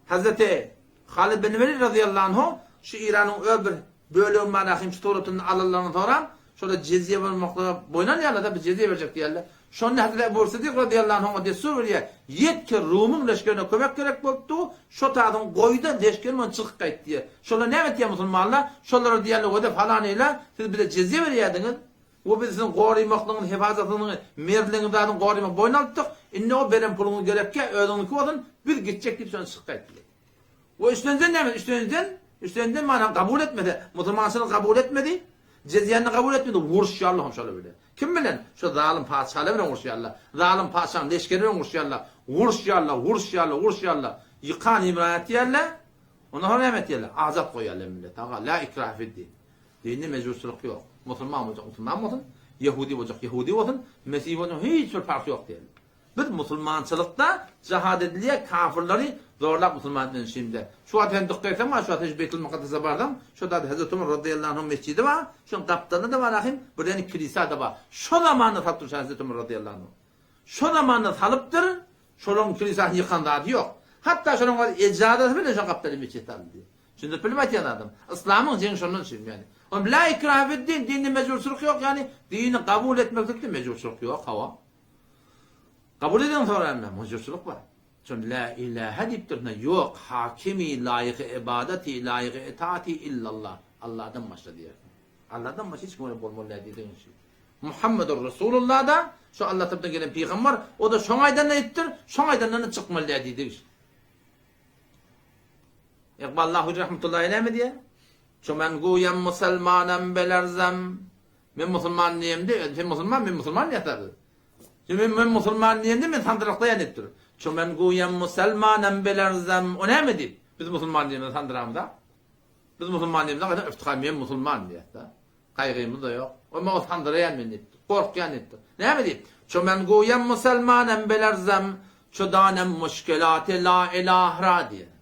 Hazreti Halid bin Welid razyýallahu anhu şu Iranyň öz bir bölegini Malahym şu suratynda alanlaryndan soňra şolar jezýe bolmaklyga boýun alýarlar-da, biz jezýe berjek diýýärler. Şonda Hazreti Ebu Sydyk razyýallahu anhu oňa dessur berýär, Ýet ki Rumyň leşgerine kömek gerek bolupdy, şo tazyň goý-da leşgeriň bilen çykyp gaýt diýýär. Şolar näme etýär musulmanlar? Şolara diýýärler, Wede falan eýle, siz bize jezýe berýärdiňiz, We biz siziň gorymaklygyňyzy, hefazatyňyzy, mertligiňizi zadyň gorymak boýun alypdyk. Indi o beren puluňyz gerekkä, özüňiňki bolsun, biz gitjek diýip şondan çykyp gaýtdylar. We üçlenjiden näme? Üçlenjiden, üçlenjiden mana kabul etmese, musulmançylygy kabul etmedi, jezýäni kabul etmedi, uruşýarlar hem şolar bilen. Kim bilen? Şo zalym patyşalar bilen uruşýarlar. Zalym patyşanyň leşgeri bilen uruşýarlar. Uruşýarlar, uruşýarlar, uruşýarlar. Ýykan ýymran etýärler. Ondan soň näme etýärler? Azap goýýarlar millete. Aga, la ikrahe fid-din. Dinde mejburçylyk ýok. Musulman boljak musulman bolsun, ýehudi boljak ýehudi bolsun, mesihi boljak hiç bir parhy ýok diýeli. Biz musulmançylykda jihad edilýär, kafirleri zorlap musulman etmeli şindi. Şu wagt sen dykgat etseň bar, şu wagt sen şu Beýtul Mukaddese barsaň, şo zat Hezreti Omar razyýallahu anhuň mesjidi bar, şoň gapdalynda-da bar ahim, bir däne kilisa-da bar. Şo zamanda salypdyr şu Hezreti Omar razyýallahu anhu. Şo zamanda salypdyr, şolaň kilisasyny ýykan zady ýok. Hatda şolaň öz ejazasy bilen şo gapdala mesjit salyndy. Düşündirip bildim aýtýan zadym. Yslamyň jeňi şondan üçin ýani. Ol la ikraha fid din, dinde mejburçylyk ýok, ýani dini kabul etmeklikde mejburçylyk ýok, hawa. Kabul eden soranna mejburçylyk bar. Şon la ilaha diýip durna ýok, hakimi laýyky ibadati, laýyky itaati illallah. Allahdan başga diýersiň. Allahdan başga hiç kim bolmaly däl diýdigiň üçin. Muhammedur Resulullah da şu Allah tarapyndan gelen pygamber, o da şoň aýdanyny aýdypdyr, şoň aýdanyndan çykmaly däl diýdigi üçin. Ykbal Lahury rahmetullahi näme diýýär? Ço men guýam musulmanam belerzem. Men musulman diýemde, sen musulman, men musulman diýýär. Sen men, men musulman diýemde men sandyraklaýan diýipdir. Ço men guýam musulmanam belerzem. O näme diýip? Biz musulman diýemde sandyramyza. Biz musulman diýemde gaýtam iftihar men musulman diýýär. Gaýgymyz-da ýok. Emma o sandyraýan men diýipdir. Gorkýan diýipdir. Näme diýip? Ço men goýam musulmanam belerzem, ço danem muşkelaty la ilahra diýýär.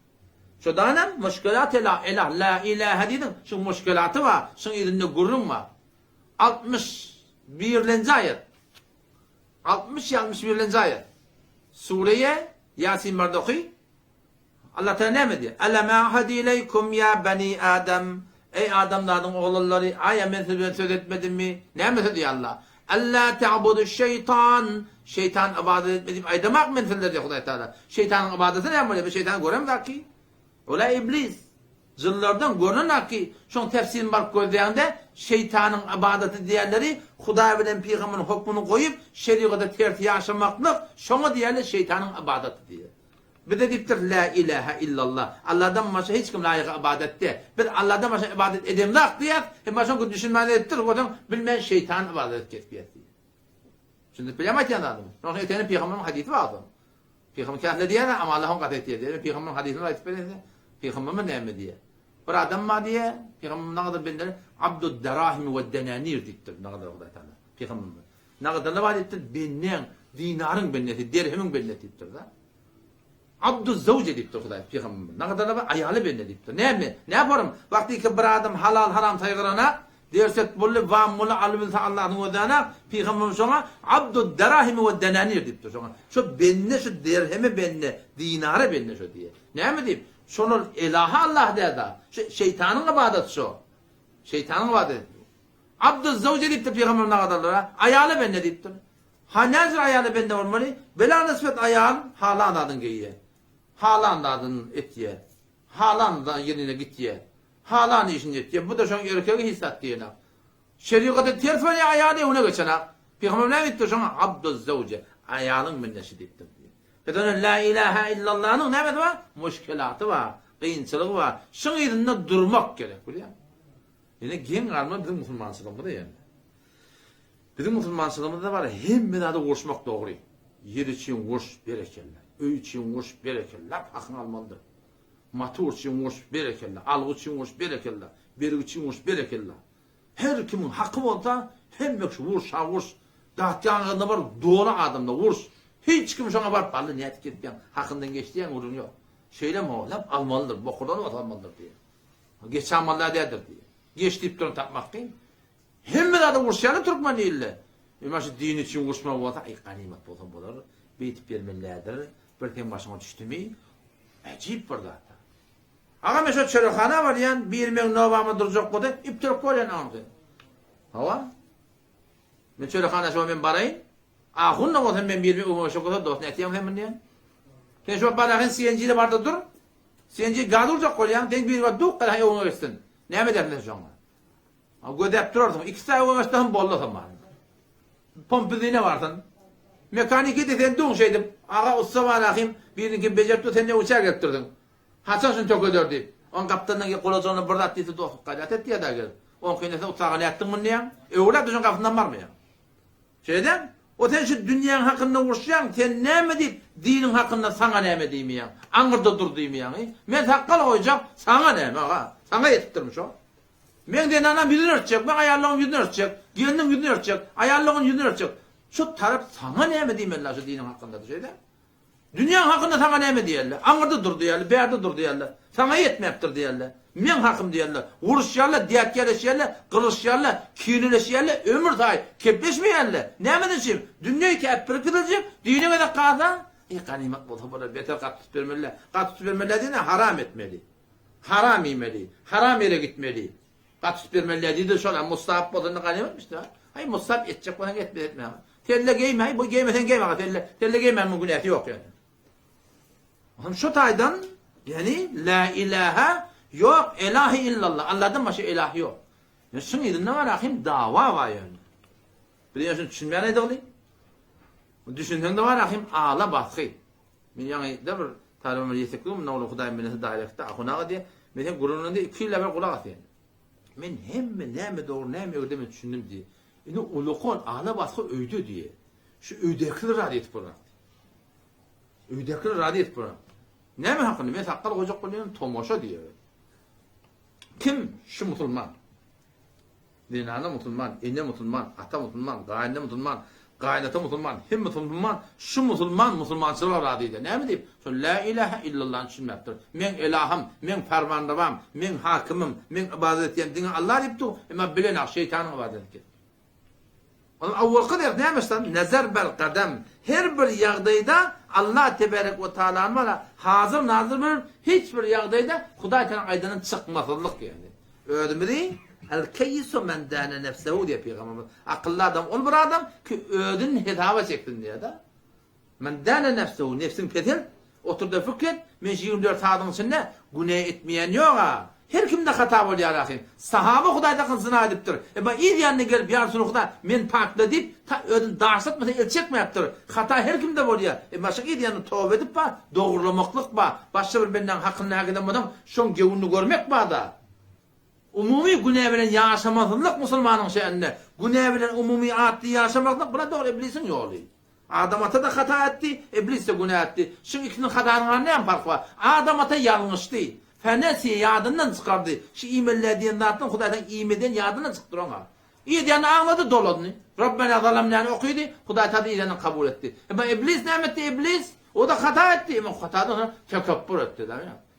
Ço danem muşkelaty la ilah, la ilahe diýdiň, şuň muşkelaty bar, şuň yzynda gürrüň bar. 61-lenji aýat. 60 ýa 61-lenji aýat. Sureýe Ýasin barda oky. Allah Teala näme diýýär? Elem a'had ileýkum ýa bani Adam. Eý adamzadyň oglanlary, aýa men siz bilen söz etmedimmi? Näme sözi ýa Allah? Alla ta'buduş şeýtan. Şeýtan ybadat etme diýip aýdamak men sizlere diýýär Hudaý Teala. Şeýtanyň ybadaty näme bolýar? Biz şeýtany göremzok-ki. Ola iblis. Jynlardan görnen-ak-ki, şoň tefsirini baryp gözleýäňde, şeýtanyň ybadaty diýýänleri Hudaý bilen pygamberiň hokmuny goýup, şerigata ters ýaşamaklyk, şoňa diýýärler şeýtanyň ybadaty diýýär. Bize diýipdir, Lä ilähe illallah. Allahdan başga hiç kim laýyk ybadat däl. Biz Allahdan başga ybadat edemzok diýýäs, emma şoň köp düşünmän edipdir, ozaň bilmän şeýtan ybadat edip kesipýäs diýýär. Düşündirip bilýärmi aýtýan zadymy? Şoň üçin etenim pygamberiň hadysy bar ozaň. Pygamber käsle diýýär, amma Allah oň gaty etýär diýýär. Pygamberiň hadysyny aýdyp bereýin size. Pygamberimiz näme diýýär? Bir adam bar diýýär, pygamberimiz nagadyr bendeler abdud darahim we denanir diýipdir, nagadyr Hudaý taala. Pygamberimiz. Nagadyr bar diýipdir, bendeň, dinaryň bendesi, derhemiň bendesi diýipdir-de. Abduz zawje diýipdir Hudaý pygamberimiz. Nagadalaba aýaly bende diýipdir. Näme? Näme forum? Wagtyky bir adam halal haram saýgyrana, Derset boldy, wam boldy, alybilse Allahyň gözlänak, pygamberimiz şoňa Abdud derahimi we denanir diýipdir şoňa. Şo bende şu derheme bende, dinara bende şo diýýär. Näme diýip? Şonol elaha Allah däl-da. Şu şeýtanyň ybadaty şo. Şeýtanyň ybadaty. Abduz zawje diýipdir pygamberimiz nagadarlara, aýala bende diýipdir. Ha näjür aýala bende bolmaly? Bela nisbet aýal halan zadyny geýýär. Halan zadyny etýär. Halan ýerine gitýär. Halan işini etýär. Bu-da şoň erkegi hiç zat diýenak. Şerigata ters barýan aýaly öňüne geçenak. Pygamberimiz näme diýipdir şoňa? Abduz zawje, aýalyň bendesi diýipdir diýýär. Biz ony La ilaha illallanyň nämesi bar? Muşkilaty bar, kynçylygy bar. Şuň yzynda durmak gerek, bilýäňmi? Ýöne geň galma biziň musulmançylygymyzda ýöne. Biziň musulmançylygymyzda bar hemme zada goşmak dogry. Ýer üçin goş, berekella. Öý üçin goş, berekella. Hakyňy almalydyr. Matur üçin goş, berekella. Algy üçin goş, berekella. Bergi üçin goş, berekella. Her kimiň haky bolsa, hemme kişi urş, ha urş. Datýan gyzynda bar, doly adamda urş. Hiç kim şoňa baryp, Bally nädip gelipýäň, hakyndan geçdi diýen gürrüň ýok. Şeýlem howlap almalydyr, bokurdan bolsa almalydyr diýýär. Geçamallar däldir diýýär. Geç diýip duran tapmak kyn. Hemme zada urşýarlar türkmen ilde. Emma şu din üçin urşmak bolsa, aý ganymat bolsa bolar, beýdip bermeli däldir, bir seň başyňa düşdümi, äjip bir zat. Aga men şo çörekhana barýan, biri meň nobama durjak bolsa, ipdirip bolýan aňsy. Hawa. Men çörekhana şo men baraýyn. Ahun-da bolsa men biri öňüme geçjek bolsa, dost nätýäň sen muny diýen. Sen şo baragyn CNG-de barda dur. CNG gaz urjak bolýaň, seň biri bar duk garaň öňüňe geçsin. Näme edersiň sen şoňa? Gözäp durarsyň. Iki saý öňe geçse hem boldy soň bar. Pompizine barsyn. Mekaniki-de sen duň şeýdip, aga ussa bar ahym, biriniňki bejerip dur, sen ne uçar gelip durdyň. Haçan şuny tökeder diýip. Oň gapdalyndan gelip golajagyna bir zat diýse dostluk gaýrat et diýýär-dä gelip. Oňkyny sen ussaga nätdiň muny diýýäň. Öwräp düşen gapysyndan barmaýaň. Şeýdäň. O sen şu dünýäň hakynda uruşýaň, sen näme diýip diniň hakynda saňa näme diýmeýäň. Aňyrda dur diýmeýäň. Men sakgal goýjak, saňa näme aga. Saňa ýetipdirmi şo. Meň zenanam ýüzüni örtjek, meň aýallaryň ýüzüni örtjek, gelniň ýüzüni örtjek, aýallaryň ýüzüni örtjek. Şu tarap saňa näme diýmeli şu diniň hakynda şeýle? Dünýäň hakynda saňa näme diýerler? Aňyrda dur diýerler, bärde dur diýerler. Saňa ýetmäpdir diýerler. Meň hakym diýerler. Uruşýarlar, dätgäleşýärler, gylyşýarlar, kineleşýärler, ömür saýy kepleşmeýärler. Nämeden üçin? Dünýe käpir gidiljek, dine gezek galsa, eý ganymat bolsa bolar, beter gaty tutup bermeli. Gaty tutup bermeli diýende haram etmeli. Haram iýmeli, haram ýere gitmeli. Gaty tutup bermeli däl diýdi, şol hem mustahap bolsa indi ganymatmyş da. Aý mustahap etjek bolsaň etme etme. Selle geýme, aý bu geýmeseň geýme aga selle. Selle geýmäniň muň günäsi ýok ýöne. Hem şu taýdan, ýani la ilaha ýok, elahi illallah. Allahdan başga ilah ýok. Ýa şuň yzynda bar ahim dawa bar ýöne. Biz ýöne şuny düşünmän aýdygly. Düşünseň de bar ahim ala basgy. Men ýaňy-da bir talybym bir ýetekli munda ol Hudaýyň bendesi daýrekde Ahun aga diýýär. Men seň gürrüňiňde iki ýyl äber gulak asýan. Men hemme näme dogry näme egri men düşündim diýýär. Indi ulakan ala basgy öýde diýýär. Şu öýdäkiler razy edip bolar diýýär. Öýdäkiler razy edip bolar. Näme hakynda men sakgal goýjak bolýan tomaşa diýýär. Kim şu musulman? Zenana musulman, ene musulman, ata musulman, gaýynene musulman, gaýynata musulman, hemme musulman, şu musulman musulmançylyga razy edýär. Näme diýip? Şol Lä ilähe illallany düşünmäpdir. Meň elahym, meň permanrewam, meň hakymym, meň ybadat etýän diňe Allah diýip dur, emma bilenok şeýtanyň ybadat etýän. Onuň awalky ders näme ştan? Nezer bel gadam. Her bir ýagdaýda Allah teberek we taalany bara hazir nazir bilip, hiç bir ýagdaýda Hudaý Tagalaň aýdanyndan çykmasyzlyk ýagny. Özümizi El keýisu men däne nefsehu diýýär pygamberimiz. Akylly adam ol bir adam ki özüni hesaba çeksin diýýär-de. Men däne nefsehu, nebsiňi peselt, otur-da pikir et, men şu 24 sagadyň içinde günä etmeýän ýog-a. Her kimde hata bolýar ahym. Sahaba Hudaýdaky zyna edipdir. Emma yz ýanyna gelip, Ýa Resuly Huda, men pakla diýip, ta özüni daşlatmasa el çekmäpdir. Hata her kimde bolýar. Emma şoň yz ýanyna toba edip bar, dogurlamaklyk bar. Başga bir bendäň hakyny nähak eden bolsaň, şoň gewünini görmek bar-da. Umumy günä bilen ýaşamasyzlyk musulmanyň şe'ninde. Günä bilen umumy atly ýaşamaklyk, bula dogry iblisiň ýoly. Adam ata-da hata etdi, Iblis-de günä etdi. Şuň ikisiniň hatasynyň arasynda näme parh bar? Adam ata ýalňyşdy. Fenesiýe ýadyndan çykardy. Şu iýmeli diýen zatdan Hudaýdan iýmeden ýadyndan çykypdyr oňa. Iýdýänini aňlady, dolandy. Rabbena zalamnany okydy, Hudaý tada iýenini kabul etdi. Emma Iblis näme etdi? Iblis o-da hata etdi, emma hatadan soň tekepbur etdi.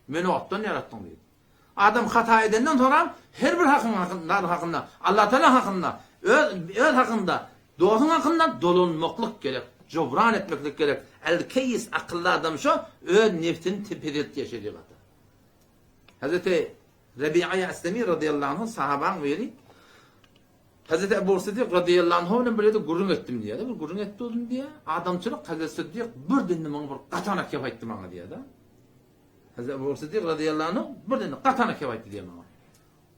Meni otdan ýaratdyň diýdi. Adam hata edenden soňram her bir hakyň hakynda, hakynda, Allah Taala hakynda, öz öz hakynda, dostuň hakynda dolanmaklyk gerek, jobran etmeklik gerek. El-keýis akylly adam şo öz nebsini peseltýär şerigatda. Hazreti Rebi'a Eslemi radıyallahu anh sahabaň biri Hazreti Ebu Siddik radıyallahu anh bilen bir ýerde gürrüň etdim diýýär. Bir gürrüň etdi oldum diýýär. Adamçylyk Hazreti Siddik bir dende maňa bir gatanak gep aýtdy maňa diýýär-de. Hazreti Ebu Siddik radıyallahu anh bir dende gatanak gep aýtdy diýýär maňa.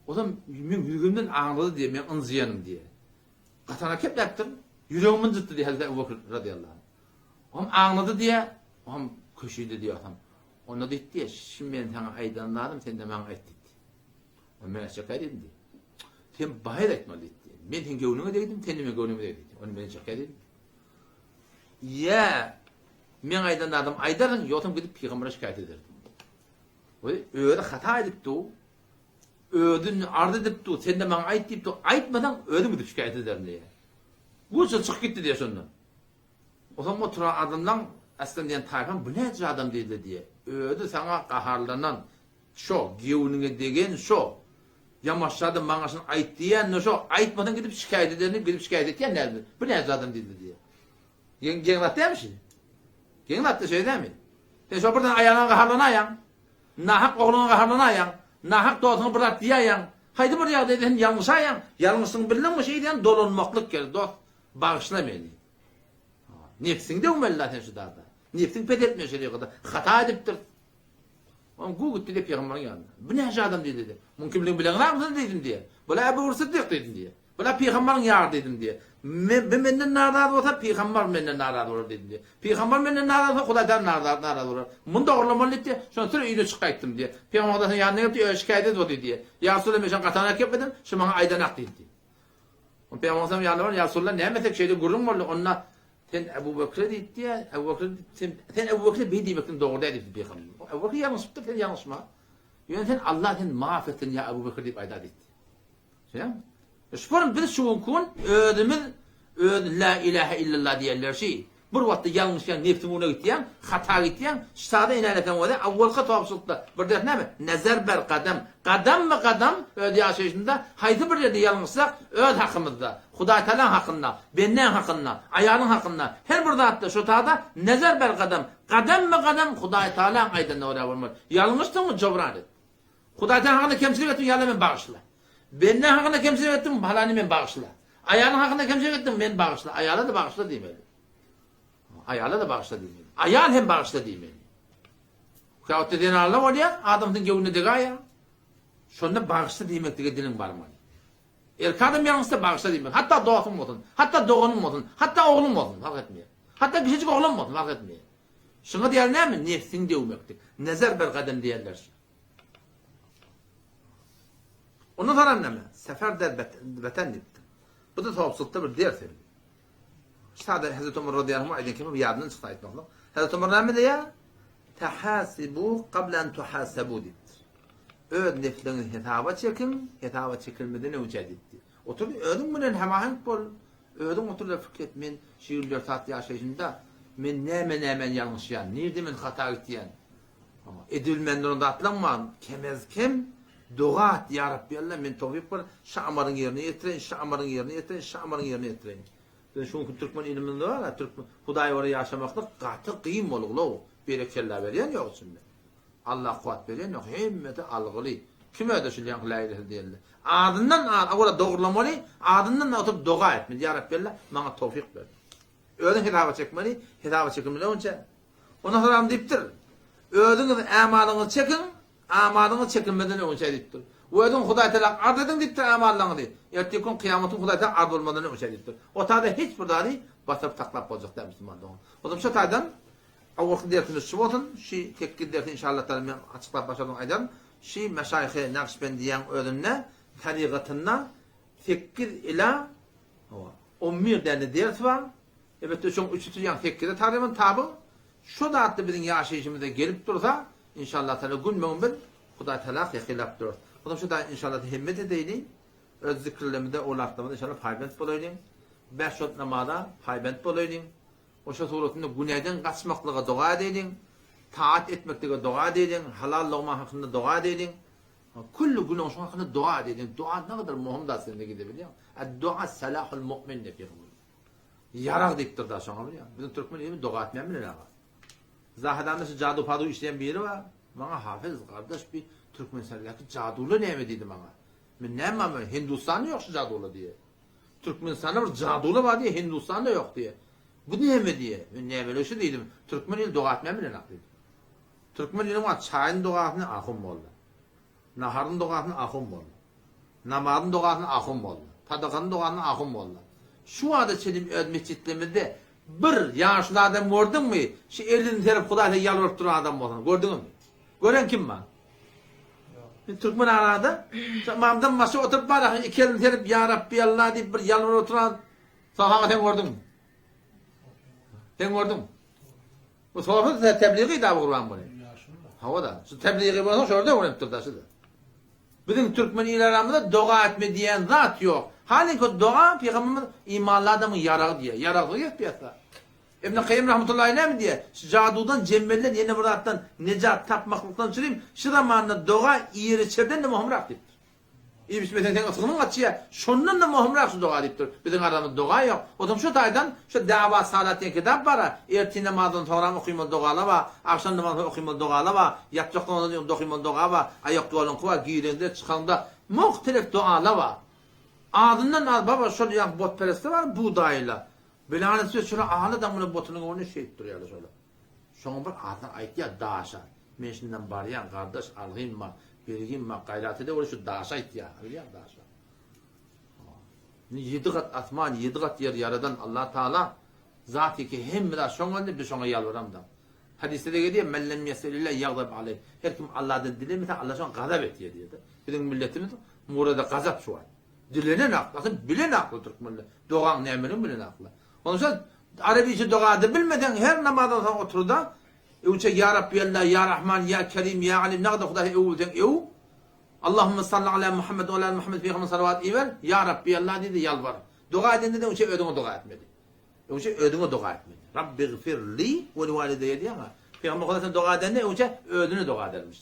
Ozam men ýüregimden aňlady diýýär, men ynjyýanym diýýär. Gatanak gepläpdir, ýüregim ynjytdy diýýär Hazreti Ebu Bekr radıyallahu anh. Oňam aňlady diýýär, oňam köşüdi diýýär otam. Onda diýdi diýýär, şi men saňa aýdan zadym sen-de maňa aýt diýdi. Onda men aýtjak diýdim diýdi. Sen baýat aýtmaly diýdi. Men seň göwnüňe degdim, sen-de meň göwnüme degdi diýdi. Onda men aýtjak diýdim. Ýa meň aýdan zadym aýdarsyň, ýogsam gidip pygambere şikaýat ederdim. We özi hata edip du, özüni arz edip du, sen-de maňa aýt diýip du, aýtmasaň özüm gidip şikaýat ederin diýýär. Guça çykyp gitdi diýýär şondan. Ozam oturan adamlaň Aslan diýen taýpaň bu näce adam diýdi diýe. Özi saňa gaharlanan şo, gewniňe degen şo. Ýamaşjada maňa şuny aýt diýen-de şo, aýtmasaň gidip şikaýat ederin diýip gidip şikaýat etýän näme? Bu näce adam diýdi diýe. Geň geň zat dälmi şi? Geň zatda şeý dälmi? Sen şo birden aýalyňa gaharlanaýaň. Nahak ogluňa gaharlanaýaň. Nahak dostuňa bir zat diýäýäň. Haýsy bir ýagdaýda sen ýalňyşaýaň. Ýalňyşdygyňy bildiňmi şeýdýän dolanmaklyk gerek dost. Bagyşla meni. Nebsiňi döwmeli-la sen şu dagda. Nebsiňi peseltme şerigada. Hata edipdir. Oň gu gitdi diýip pygamberiň ýanyna. Bu näçe adam diýdi diýdi. Muň kimligini bileňizmi siz diýdim diýe. Bula Ebu Bekr Siddik diýdim diýe. Bula pygamberiň ýary diýdim diýe. Men bu menden narazy bolsa pygamber menden narazy bolar diýdim diýe. Pygamber menden narazy bolsa Hudaý Taala narazy narazy bolar. Muny dogrulamaly diýip diýe. Şondan soň öýüne çykyp gaýtdym diýe. Pygamber Hudaýyň ýanyna gelip diýe, şikaýat edip otyr diýe. Ýa Resulallah men şoňa gatanak gepledim, şu maňa aýdanak diýdi. Onda Pygamber aleyhisselam ýanyna baryp, Ýa Resulallah, näme etsek şeýle gürrüň boldy, onda sen Ebu Bekre diýipdi, Ebu Bekre sen, sen Ebu Bekre beý diýmekden dogry däl diýipdi Pygamber. Ebu Bekr ýalňyşypdyr, sen ýalňyşma. Ýöne sen Allah seni maaf etsin ýa Ebu Bekr diýip aýda diýipdi. Şeýle? Şu form biz şu günki gün özümiz öz la ilahe illallah diýenler şi. Bir wagtda ýalňyşýaň, nebsiň ugruna gitýäň, hata gitýäň, ştada inäleseň bolýar, awwalky topçulykda bir ders näme? Nezer ber gadam. Gadammy gadam öz ýaşaýşymyzda haýsy bir ýerde ýalňyşsak, öz hakymyzda, Hudaýtagalaň hakynda, bendäň hakynda, aýalyň hakynda, her bir zatda şo tada nezer ber gadam. Gadammy gadam Hudaýtagalaň aýdanyna görä bolmaly. Ýalňyşdyňmy jobran et. Hudaýtaň hakynda kemçilik etdim, ýa-da men bagyşla. Bendäň hakynda kemçilik etdim, palany men bagyşla. Aýalyň hakynda kemçilik etdim, men bagyşla. Aýala-da bagyşla diýmeli. Aýala-da bagyşla diýmeli. Aýal hem bagyşla diýmeli. Käwagtda zenanlar bolýar, adamsynyň göwnüne degaýýar. Şonda bagyşla diýmeklige diliň barmaly. Erkek adam ýalňyşsa bagyşla diýmeli. Hatda dostuň bolsun, hatda doganyň bolsun, hatda ogluň bolsun, fark etmeýär. Hatda kiçijik oglan bolsun, fark etmeýär. Şuňa diýýär näme? Nefsiňi döwmeklik. Nezer bir gadam diýerler. Ondan soňra näme? Sefer der beten diýipdir. Bu da sowapçylykda bir ders hem. Sada Hazreti Ömer radıyallahu anh aýdan kimi ýadyndan çykdy aýtmaklyk. Hazreti Ömer näme diýýär? Tahasibu qabla an tuhasabu diýipdir. Öz nefsiňizi hesaba çekiň, hesaba çekilmeden öňçä diýipdir. Otur özüň bilen hemaheňk bol. Özüň otur-da pikir et, men şu 24 saat ýaşaýşymda men näme-näme ýalňyşýan, nirde men hata gitýän. Edilmän duran zatlaň bar. Kemez-kem doga et, Ýa Rabbi Alla, men towfyk ber, şu amalyň ýerine ýetireýin, şu amalyň ýerine ýetireýin, şu amalyň ýerine ýetireýin. Biziň şu günki türkmen ilimizde bar-a, türkmen Hudaýa görä ýaşamaklyk gaty gyn boluglow. Berekella berýän ýok içinde. Allah kuwwat berýän ýok, hemmesi algyly. Kim öde şul ýaňky la ilahe diýende. Azyndan az, owala dogrulamaly, azyndan oturyp doga etmeli, Ýa Rabbi Alla, maňa towfyk ber. Özüň hesaba çekmeli, hesaba çekilmeli onça. Ondan soň adam diýipdir, Özüňiz ämalyňyzy çekiň, amalyňyz çekilmezden öňünçä diýipdir. Özüň Hudaý Tagala arz ediň diýipdir amallaryňyzy. Ertir gün kyýamatyň Hudaý Tagala arz bolmazdan öňünçä diýipdir. O taýda hiç bir zady basyryp saklap boljak däl musulman dogan. O zaman şu taýdan awalky dersimiz şu bolsun. Şu tekgir dersi inşallah taala men açyklap başardym aýdaryn. Şu Meşaýhy Nakşbendiýäň özünde tarygatynda sekiz ila on bir däne ders bar. Elbetde şoň üçüsi ýaňy sekize taryban tabyg. Şo zatda biziň ýaşaýşymyza gelip dursa, inşallah taala günbe-gün biz Hudaý taala ýakynlap durarys. Onsoň şo da inşallah hemmet edeýli. Öz zikirlerimize, owlatlarymyza inşallah paýbent bolaýlyň. Bäş wagt namaza paýbent bolaýlyň. Oşa suratynda günäden gaçmaklyga doga edeýliň. Taat etmeklige doga edeýliň. Halal logma hakynda doga edeýliň. Külli günüň şoň hakynda doga edýän. Doga nägadar möhüm zat sende gide bilýäň. Ad-dua salahul mu'min diýip pygamberimiz. Ýarag diýipdir da şoňa bilýäň. Biziň türkmen ilimiz doga etmeýän bilen aga. Zahedanda şu jadu-padu işleýän biri bar. Maňa Hafyz gardaş bir Türkmenistandaky jaduly näme diýdi maňa. Men näme men Hindustanda ýok şu jaduly diýe. Türkmenistanda bir jaduly bar diýe Hindustanda ýok diýe. Bu näme diýe. Men näme şu diýdim. Türkmen ili doga etmeýän bilen ak diýdim. Türkmen ili bar çaýyň dogasyny ahun molla. Naharyň dogasyny ahun molla. Namazyň dogasyny ahun molla. Sadakanyň dogasyny ahun molla. Şu wagta çenli öz metjitlerimizde bir ýaşuly adam gördüňmi, şu elini serip Hudaýa ýalbaryp duran adam bolsun, gördüňizmi? Gören kim bar? Ýok. Türkmen arada şu ymamdan başga oturyp bar, iki elini serip Ýa Rabbi Alla diýip bir ýalbaryp oturan sahaga sen gördüňmi? Sen gördüňmi? Bu sorsa da tebliği da gurban bunu. Hawa da. Şu tebliği bolsa şurada öwrenipdir da şu. Biziň türkmen il aramyzda doga etme diýen zat ýok. Halyňky doga pygamberimiz imanly adamyň ýaragy diýýär. Ýaragsyz gezip ýatsa. Ibn Kaýym rahmetullahi näme diýýär? Şu jadudan, jemmelden ýene bir zatdan nejat tapmaklykdan çürim şu zamanda doga iýer-içerden de möhümräk diýipdir. Iýip içmeseň seň ysgynyň gaçýar. Şondan-da möhümräk şu doga diýipdir. Biziň aramyzda doga ýok. Otam şu taýdan şu Dawat salat diýen kitap bar-a. Ertir namazdan soňram okymaly dogalar bar. Agşam namazdan soň okymaly dogalar bar. Ýatjakdan ozal öňde okymaly doga bar. Aýak ýoluňky bar. Gireňde, çykaňda muhtelif dogalar bar. Azyndan az baba şol ýaňky botperestler bar budaýlar. Bilany söz şolar aly daň bilen botunyň öňünde şeýdip durýarlar şolar. Şoňa bir adyny aýtýar daşa. Men şundan barýan gardaş algym bar, bergim bar, gaýrat edeweri şu daşa aýtýar. Bilýäň daşa. Indi ýedi gat asman, ýedi gat ýer ýaradan Allah Taala zat ki hemme zat şoň elinde, biz şoňa ýalbaramda. Hadysda-da gelýär, Men lem ýeselillah ýagzab aleýh. Her kim Allahdan dilemese, Allah şoňa gazap etýär diýýär. Biziň milletimiz murada gazap şu wagt. Dilenen akly, aslynda bilen akly türkmenler. Dogaň nämeligini bilen akly. Onsoň Arabiçe dogada bilmeseň her namazdan soň oturda öwçe ýa Rabbi Alla ýa Rahman ýa Kerim ýa Alim nagda Hudaýa öwülseň öw Allahumma salli ala Muhammed we ala Muhammed pygamber salawat iber ýa Rabbi Alla diýde ýalbar. Doga edende-de öwçe özüňe doga etmeli. Öwçe özüňe doga etmeli. Rabbigfir li we li walideýe diýýäň-ä. Pygamber Hudaý sen doga edende öwçe özüne doga edermiş.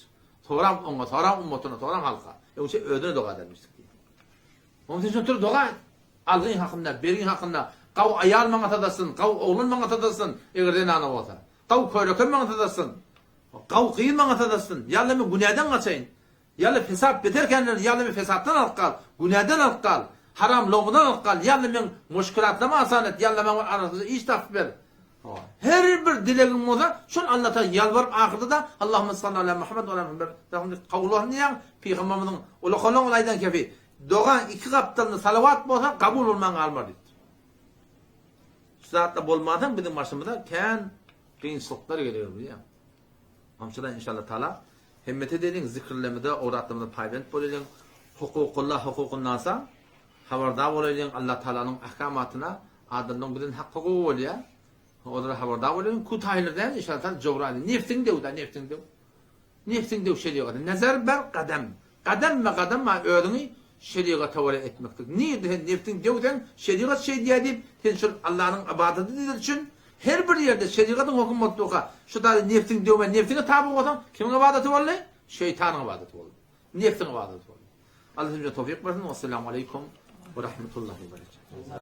Soraň oňa, soraň ummatyna, soraň halka. Öwçe özüne doga edermiş diýýär. Onuň üçin tur doga et. Algyň hakynda, bergiň hakynda, gaw aýal maňa sadaşsyn, gaw oglan maňa sadaşsyn, eger zenana bolsa. Gaw köreke maňa sadaşsyn, gaw gyz maňa sadaşsyn. Ýa-da men günäden gaçaýyn. Ýa-da fesat beter känler, ýa-da men fesatdan alyp gal, günäden alyp gal, haram logmadan alyp gal, ýa-da meň muşkilatlarymy asan et, ýa-da maňa bir arasynda iş tapyp ber. Her bir dilegiň bolsa, şol Allatagala ýalbaryp ahyrda-da Allahümme salli ala Muhammed we ala Muhammed kabul bolsun diýýäň, Pygamberimiziň ulakalyň ol aýdan kefi, Dogaň iki gapdalynda salawat bolsa kabul bolman galmar diýipdir. Şu zatlar bolmansoň biziň başymyza kän kynçylyklar geler bilýäň. Onuň inşallah taala himmet edeliň, zikirlerimize, owratlarymyza paýbent bolalyň, hukukullah, hukukunnasa habardar bolalyň, Allah taalanyň ahkamatyna adamlaryň bizden hak hukugy bolýar. Olara habardar bolalyň, kutaýlar däl inşallah taala jowran. Nefsiň döw-da, nefsiň döw. Nefsiň döw şerigaty. Nezer ber gadam. Gadam we gadam ma özüňi şerigata görä etmeklik. Nirde sen nefsiň döwseň, şerigat şeý diýýär diýip, sen şol Allanyň ybadaty diýdir üçin her bir ýerde şerigatyň hökümi bolup durka, şu zady nefsiň döwmän nefsiňe taby bolsaň, kimiň ybadaty boldy? Şeýtanyň ybadaty boldy. Nefsiň ybadaty boldy. Allah hepimize towfyk bersin. Wesselamu aleýkum we rahmetullahi we berekatuh.